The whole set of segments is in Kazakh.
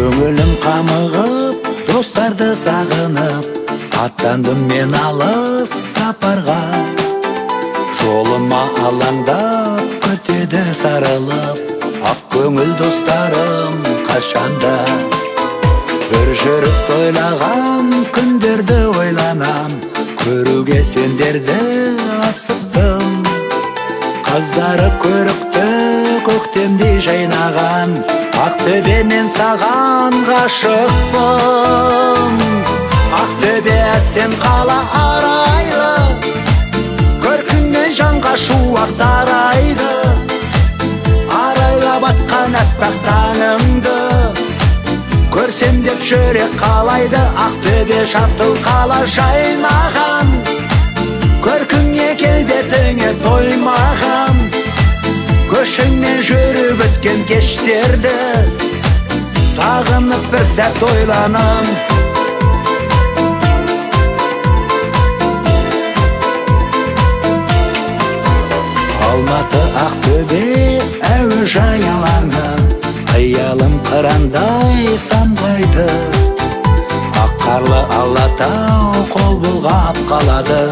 Көңілім қамығып, достарды сағынып, аттандым мен алыс сапарға. Жолыма алаңдап, күтеді сарылып, ақ көңіл достарым қашанда. Бір жүріп тойлаған күндерді ойланам, көруге сендерді асықтым. Қыздары көрікті көктемдей жайнаған, Ақтөбе мен саған ғашықпын. Ақтөбе әсем қала арайлы, көркіңнен жанға шуақ тарайды. Арайлап атқан аппақ таңыңды көрсем деп жүрек қалайды. Ақтөбе жасыл қала жайнаған, көркіңе келбетіңе тоймаған. Көшіңмен жүріп өткен кештерді сағынып бір сәт ойланам. Алматы, Ақтөбе әуежай алаңы, қиялым қырандай самғайды. Ақ қарлы Алатау қол бұлғап қалады,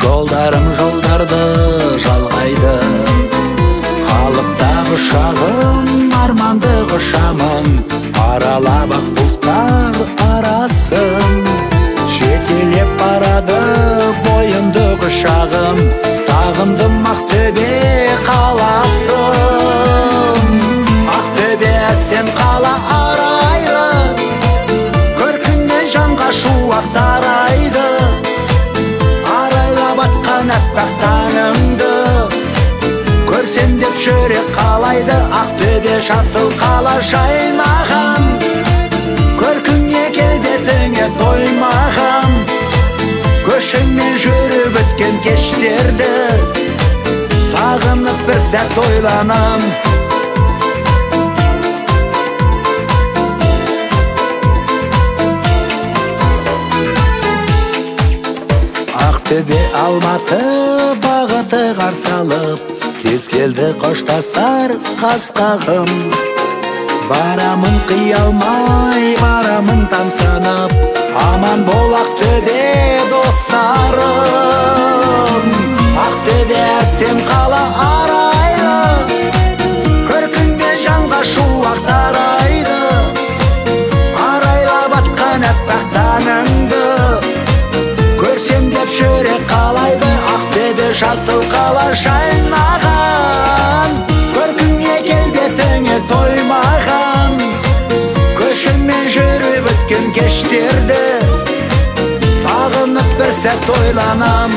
жолдарым жолдарды жалғайды. Қалықтағы ұшағым, арманды құшамын, аралап ақ бұлттар арасын. Жетелеп барады бойымды құшағым, сағындым Ақтөбе қаласын. Ақтөбе әсем қала арайлы, көркіңнен жанға шуақ тарайды. Арайлап атқан аппақ таңыңды көрсем деп жүрек қалайды. Ақтөбе жасыл қала жайнаған, көркіңе келбетіңе тоймаған. Көшіңмен жүріп өткен кештерді сағынып бір сәт ойланам. Ақтөбе, Алматы бағыты қарсы алып, кез келді қоштасар қас қағым. Барамын қия алмай, барамын тамсанып, аман бол Ақтөбе достарым. Ақтөбе әсем қала арайлы, көркіңмен жанға шуақ тарайды. Арайлап атқан аппақ таңыңды көрсем деп жүрек қалайды. Ақтөбе жасыл қала жайнаған, көркіңе келбетіңе тоймаған. Көшіңмен жүріп өткен кештерді сағынып бір сәт ойланам.